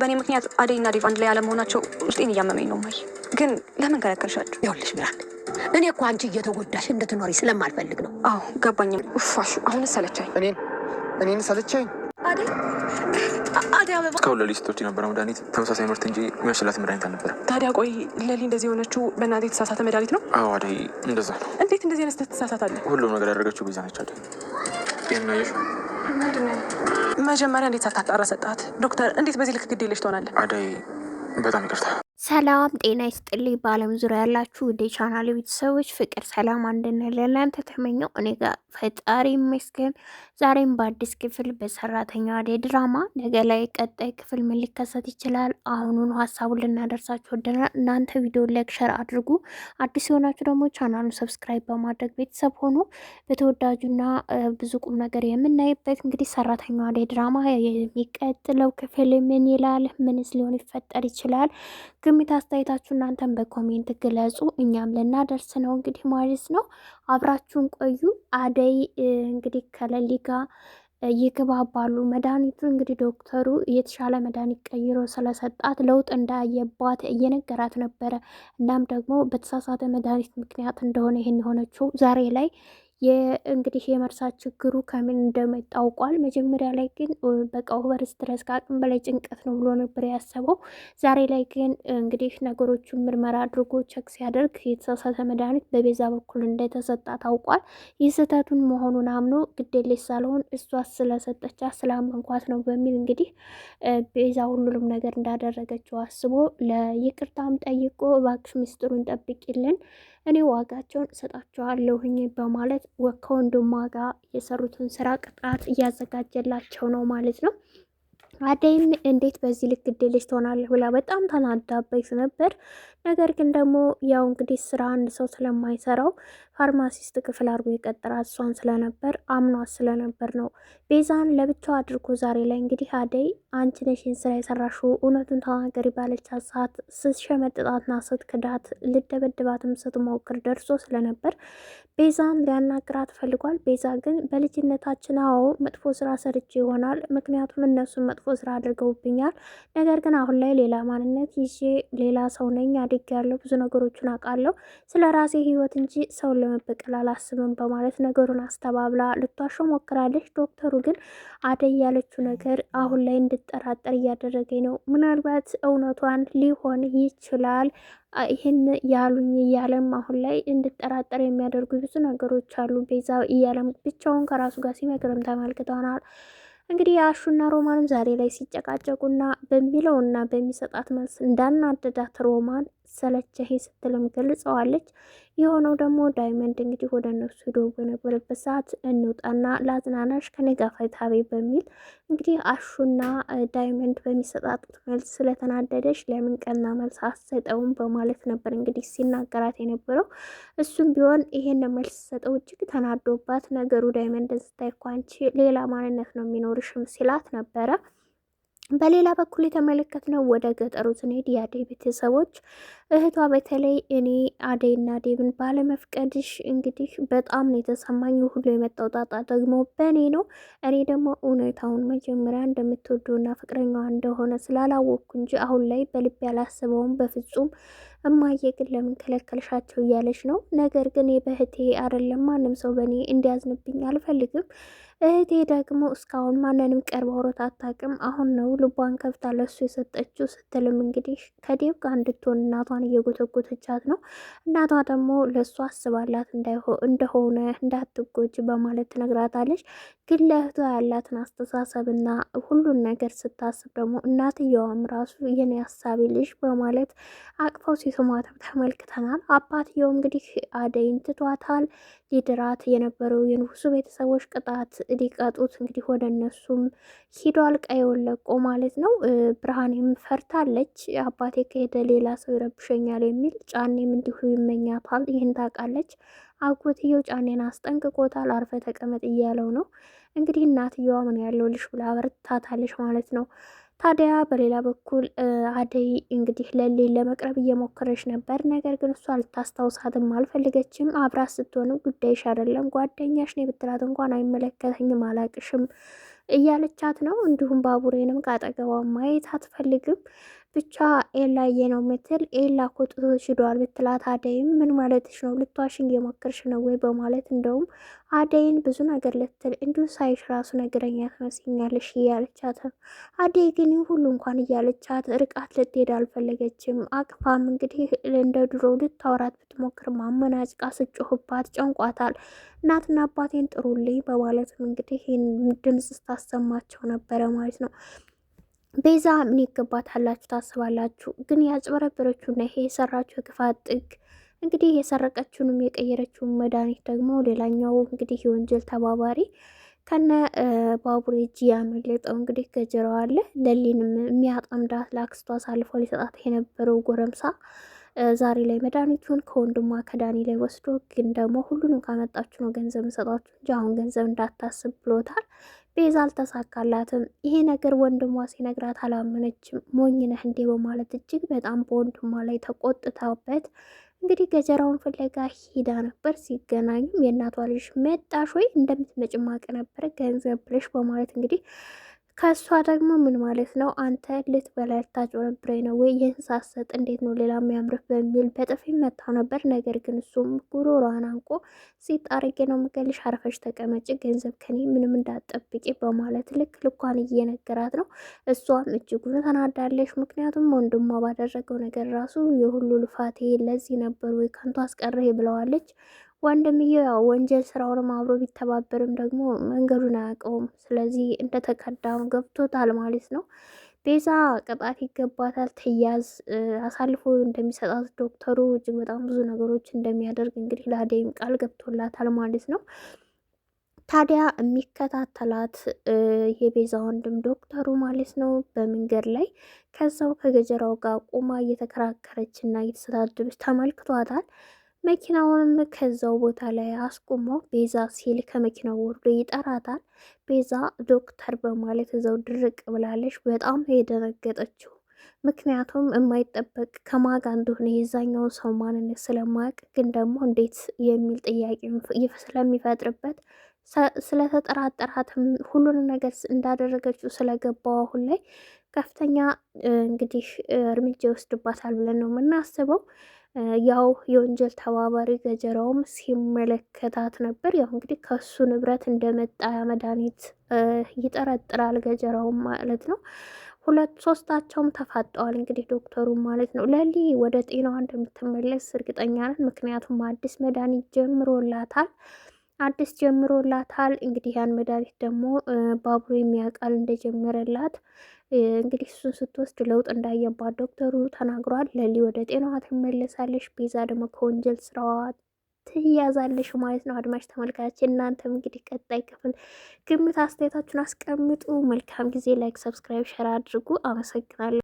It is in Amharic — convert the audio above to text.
በእኔ ምክንያት አደይና ዴቭ አንድ ላይ አለመሆናቸው ውስጤን እያመመኝ ነው። እማዬ ግን ለምን ከለከልሻቸው? ይኸውልሽ ብርሃን፣ እኔ እኮ አንቺ እየተጎዳሽ እንድትኖሪ ስለማልፈልግ ነው። አዎ ገባኝም። ውፋሹ አሁን ሰለቻኝ። እኔን ሰለቸኝ። አደይ አደይ አበባ እስካሁን ለሊ ስትወጪ የነበረው መድኃኒት ተመሳሳይ ምርት እንጂ የሚያስችላት መድኃኒት አልነበረም። ታዲያ ቆይ ለሊ እንደዚህ የሆነችው በእናትህ የተሳሳተ መድኃኒት ነው? አዎ አደይ፣ እንደዛ ነው። እንዴት እንደዚህ አይነት ስህተት ትሳሳታለህ? ሁሉም ነገር ያደረገችው ቤዛ ነች። አደይ ይህን አየሽው? መጀመሪያ እንዴት ሳታጣራ ሰጣት? ዶክተር እንዴት በዚህ ልክ ግዴለሽ ትሆናለህ? አደይ በጣም ይቅርታ። ሰላም ጤና ይስጥልኝ። በዓለም ዙሪያ ያላችሁ ወደ ቻናል ቤተሰቦች ፍቅር፣ ሰላም፣ አንድነት ለእናንተ ተመኘው። እኔ ጋር ፈጣሪ ይመስገን። ዛሬም በአዲስ ክፍል በሰራተኛዋ አደይ ድራማ ነገ ላይ ቀጣይ ክፍል ምን ሊከሰት ይችላል? አሁኑኑ ሀሳቡን ልናደርሳችሁ ወደናል። እናንተ ቪዲዮ like፣ share አድርጉ። አዲስ የሆናችሁ ደግሞ ቻናሉን subscribe በማድረግ ቤተሰብ ሆኑ። በተወዳጁና ብዙ ቁም ነገር የምናይበት እንግዲህ ሰራተኛዋ አደይ ድራማ የሚቀጥለው ክፍል ምን ይላል? ምንስ ሊሆን ይፈጠር ይችላል? ግምት አስተያየታችሁ እናንተን በ comment ግለጹ። እኛም ልናደርስ ነው እንግዲህ ማለት ነው። አብራችሁን ቆዩ። አደይ እንግዲህ ከለሊ ጋር ይግባባሉ። መድኃኒቱ እንግዲህ ዶክተሩ የተሻለ መድኃኒት ቀይሮ ስለሰጣት ለውጥ እንዳየባት እየነገራት ነበረ። እናም ደግሞ በተሳሳተ መድኃኒት ምክንያት እንደሆነ ይህን የሆነችው ዛሬ ላይ እንግዲህ የመርሳት ችግሩ ከምን እንደመጣ አውቋል። መጀመሪያ ላይ ግን በቃ over stress ከአቅም በላይ ጭንቀት ነው ብሎ ነበር ያሰበው። ዛሬ ላይ ግን እንግዲህ ነገሮቹን ምርመራ አድርጎ check ሲያደርግ የተሳሳተ መድኃኒት በቤዛ በኩል እንደተሰጣ ታውቋል። ይህ ስህተቱን መሆኑን አምኖ ግዴለሽ ሳልሆን እሷ ስለሰጠቻት ስላመንኳት ነው በሚል እንግዲህ ቤዛ ሁሉንም ነገር እንዳደረገችው አስቦ ለይቅርታም ጠይቆ እባክሽ ሚስጥሩን ጠብቂልን እኔ ዋጋቸውን እሰጣቸዋለሁኝ በማለት ከወንድሟ ጋር የሰሩትን ስራ ቅጣት እያዘጋጀላቸው ነው ማለት ነው። አደይም እንዴት በዚህ ልክ ግዴለሽ ትሆናለህ ብላ በጣም ተናዳበት ነበር። ነገር ግን ደግሞ ያው እንግዲህ ስራ አንድ ሰው ስለማይሰራው ፋርማሲስት ክፍል አድርጎ የቀጠራት እሷን ስለነበር አምኗት ስለነበር ነው። ቤዛን ለብቻው አድርጎ ዛሬ ላይ እንግዲህ አደይ አንቺ ነሽ ይህን ስራ የሰራሽው እውነቱን ተናገሪ ባለቻት ሰዓት ስትሸመጥጣትና ስትክዳት ልደበድባትም ስትሞክር ደርሶ ስለነበር ቤዛን ሊያናግራት ፈልጓል። ቤዛ ግን በልጅነታችን አዎ መጥፎ ስራ ሰርቼ ይሆናል፣ ምክንያቱም እነሱን መጥፎ ስራ አድርገውብኛል። ነገር ግን አሁን ላይ ሌላ ማንነት ይዤ ሌላ ሰው ነኝ፣ አድጌያለሁ፣ ብዙ ነገሮችን አውቃለሁ፣ ስለ ራሴ ህይወት እንጂ ሰውን ለመበቀል አላስብም በማለት ነገሩን አስተባብላ ልቷሾ ሞክራለች። ዶክተሩ ግን አደይ ያለችው ነገር አሁን ላይ እንድጠራጠር እያደረገኝ ነው፣ ምናልባት እውነቷን ሊሆን ይችላል ይህን ያሉኝ እያለም አሁን ላይ እንድጠራጠር የሚያደርጉ ብዙ ነገሮች አሉ። ቤዛ እያለም ብቻውን ከራሱ ጋር ሲመክርም ተመልክተናል። እንግዲህ አሹና ሮማንም ዛሬ ላይ ሲጨቃጨቁና በሚለውና በሚሰጣት መልስ እንዳናደዳት ሮማን ሰለቸኝ ስትልም ገልጸዋለች። የሆነው ደግሞ ዳይመንድ እንግዲህ ወደ እነሱ ሂዶ በነበረበት ሰዓት እንውጣና ላዝናናሽ ከኔ ጋር ፈታ በይ በሚል እንግዲህ አሹና ዳይመንድ በሚሰጣጡት መልስ ስለተናደደች ለምን ቀና መልስ አትሰጠውም በማለት ነበር እንግዲህ ሲናገራት የነበረው። እሱም ቢሆን ይሄን መልስ ሰጠው እጅግ ተናዶባት፣ ነገሩ ዳይመንድ ስታይ እኮ አንቺ ሌላ ማንነት ነው የሚኖርሽም ሲላት ነበረ። በሌላ በኩል የተመለከትነው ወደ ገጠሩ ስንሄድ የአደይ ቤተሰቦች እህቷ በተለይ እኔ አደይና ዴብን ባለመፍቀድሽ እንግዲህ በጣም ነው የተሰማኝ። ሁሉ የመጣው ጣጣ ደግሞ በእኔ ነው። እኔ ደግሞ እውነታውን መጀመሪያ እንደምትወደውና ፍቅረኛዋ እንደሆነ ስላላወቅኩ እንጂ አሁን ላይ በልቤ ያላስበውም በፍጹም። እማዬ ግን ለምን ከለከልሻቸው እያለች ነው። ነገር ግን በእህቴ አይደለም ማንም ሰው በእኔ እንዲያዝንብኝ አልፈልግም። እህቴ ደግሞ እስካሁን ማንንም ቀርባ አውርታ አታውቅም። አሁን ነው ልቧን ከፍታ ለሱ የሰጠችው ስትልም እንግዲህ ከዴብ ጋር እንድትሆን እናቷን እየጎተጎተቻት ነው። እናቷ ደግሞ ለእሱ አስባላት እንደሆነ እንዳትጎጅ በማለት ትነግራታለች። ግን ለእህቷ ያላትን አስተሳሰብና ሁሉን ነገር ስታስብ ደግሞ እናትየዋም ራሱ የኔ ሀሳቢ ልጅ በማለት አቅፈው ሲስሟትም ተመልክተናል። አባትየው እንግዲህ አደይን ትቷታል። ሊድራት የነበረው የንጉሱ ቤተሰቦች ቅጣት ሊቀጡት እንግዲህ ወደ እነሱም ሂዷል። ቀየውን ለቆ ማለት ነው። ብርሃኔም ፈርታለች። አባቴ ከሄደ ሌላ ሰው ይረብሸኛል የሚል ጫኔም እንዲሁ ይመኛታል። ይህን ታውቃለች። አጎትየው ጫኔን አስጠንቅቆታል። አርፈ ተቀመጥ እያለው ነው። እንግዲህ እናትየዋ ምን ያለው ልሽ ብላ በርታታለች ማለት ነው። ታዲያ በሌላ በኩል አደይ እንግዲህ ለሌን ለመቅረብ እየሞከረች ነበር። ነገር ግን እሷ ልታስታውሳትም አልፈለገችም። አብራት ስትሆንም ጉዳይሽ አይደለም ጓደኛሽ ነው ብትላት እንኳን አይመለከተኝም፣ አላቅሽም እያለቻት ነው። እንዲሁም ባቡሬንም ከአጠገቧ ማየት አትፈልግም። ብቻ ኤላዬ ነው ምትል። ኤላ እኮ ጥቶሽ ሂዷል ብትላት አደይም ምን ማለትሽ ነው ልትዋሽኝ እየሞከርሽ ነው ወይ በማለት እንደውም አደይን ብዙ ነገር ልትል እንዲሁ ሳይሽ ራሱ ነገረኛ ትመስኛለሽ እያለቻት ነው። አደይ ግን ሁሉ እንኳን እያለቻት ርቃት ልትሄድ አልፈለገችም። አቅፋም እንግዲህ እንደ ድሮ ልታወራት ብትሞክር ማመናጭቃ ስጮህባት ጨንቋታል። እናትና አባቴን ጥሩልኝ በማለትም እንግዲህ ይህን ድምፅ ስታሰማቸው ነበረ ማለት ነው። ቤዛ ምን ይገባታላችሁ ታስባላችሁ? ግን ያጭበረበረችውና ይሄ የሰራችው የክፋት ጥግ እንግዲህ የሰረቀችውንም የቀየረችውን መድኃኒት ደግሞ ሌላኛው እንግዲህ የወንጀል ተባባሪ ከነ ባቡሬ እጅ ያመለጠው እንግዲህ ገጀራው አለ። ለሊንም የሚያጠምዳት ለአክስቷ አሳልፎ ሊሰጣት የነበረው ጎረምሳ ዛሬ ላይ መድኃኒቱን ከወንድሟ ከዳኒ ላይ ወስዶ ግን ደግሞ ሁሉንም ካመጣችሁ ነው ገንዘብ እንሰጣችሁ እንጂ አሁን ገንዘብ እንዳታስብ ብሎታል። ቤዛ አልተሳካላትም። ይሄ ነገር ወንድሟ ሲነግራት አላመነችም። ሞኝ ነህ እንዴ በማለት እጅግ በጣም በወንድሟ ላይ ተቆጥታበት እንግዲህ ገጀራውን ፍለጋ ሂዳ ነበር። ሲገናኙም የእናቷ ልጅ መጣሽ ወይ እንደምትመጭ ማቅ ነበር ገንዘብ ብለሽ በማለት እንግዲህ ከእሷ ደግሞ ምን ማለት ነው አንተ ልትበላ ልታጭበረብረኝ ነው ወይ? ይህን ሳሰጥ እንዴት ነው ሌላ የሚያምርህ በሚል በጥፊ መታው ነበር። ነገር ግን እሱም ጉሮሯን አንቆ ሲጣርጌ ነው ምገልሽ፣ አርፈሽ ተቀመጭ፣ ገንዘብ ከኔ ምንም እንዳትጠብቂ በማለት ልክ ልኳን እየነገራት ነው። እሷም እጅጉን ተናዳለች። ምክንያቱም ወንድሟ ባደረገው ነገር ራሱ የሁሉ ልፋቴ ለዚህ ነበር ወይ ከንቱ አስቀረህ ብለዋለች። ወንድምየው ያው ወንጀል ስራውንም አብሮ ቢተባበርም ደግሞ መንገዱን አያውቀውም። ስለዚህ እንደተከዳም ገብቶታል ማለት ነው። ቤዛ ቅጣት ይገባታል፣ ትያዝ። አሳልፎ እንደሚሰጣት ዶክተሩ እጅግ በጣም ብዙ ነገሮች እንደሚያደርግ እንግዲህ ለአደይም ቃል ገብቶላታል ማለት ነው። ታዲያ የሚከታተላት የቤዛ ወንድም ዶክተሩ ማለት ነው በመንገድ ላይ ከዛው ከገጀራው ጋር ቆማ እየተከራከረች እና እየተሰዳደበች ተመልክቷታል። መኪናውንም ከዛው ቦታ ላይ አስቁሞ ቤዛ ሲል ከመኪናው ወርዶ ይጠራታል። ቤዛ ዶክተር በማለት እዛው ድርቅ ብላለች። በጣም ነው የደነገጠችው። ምክንያቱም የማይጠበቅ ከማጋ እንደሆነ የዛኛውን ሰው ማንነት ስለማያውቅ ግን ደግሞ እንዴት የሚል ጥያቄ ስለሚፈጥርበት ስለተጠራጠራትም ሁሉንም ነገር እንዳደረገችው ስለገባው አሁን ላይ ከፍተኛ እንግዲህ እርምጃ ይወስድባታል ብለን ነው የምናስበው። ያው የወንጀል ተባባሪ ገጀራውም ሲመለከታት ነበር። ያው እንግዲህ ከሱ ንብረት እንደመጣ መድኃኒት ይጠረጥራል ገጀራውም ማለት ነው። ሁለት ሶስታቸውም ተፋጠዋል እንግዲህ ዶክተሩ ማለት ነው። ለሊ ወደ ጤናዋ እንደምትመለስ እርግጠኛ ነን። ምክንያቱም አዲስ መድኃኒት ጀምሮላታል አዲስ ጀምሮላታል። እንግዲህ ያን መድኃኒት ደግሞ ባቡሬ የሚያውቃል እንደጀመረላት እንግዲህ እሱን ስትወስድ ለውጥ እንዳየባት ዶክተሩ ተናግሯል። ለሊ ወደ ጤናዋ ትመለሳለች። ቤዛ ደግሞ ከወንጀል ስራዋ ትያዛለሽ ማለት ነው። አድማጭ ተመልካች እናንተም እንግዲህ ቀጣይ ክፍል ግምት አስተያየታችሁን አስቀምጡ። መልካም ጊዜ። like፣ subscribe፣ share አድርጉ። አመሰግናለሁ።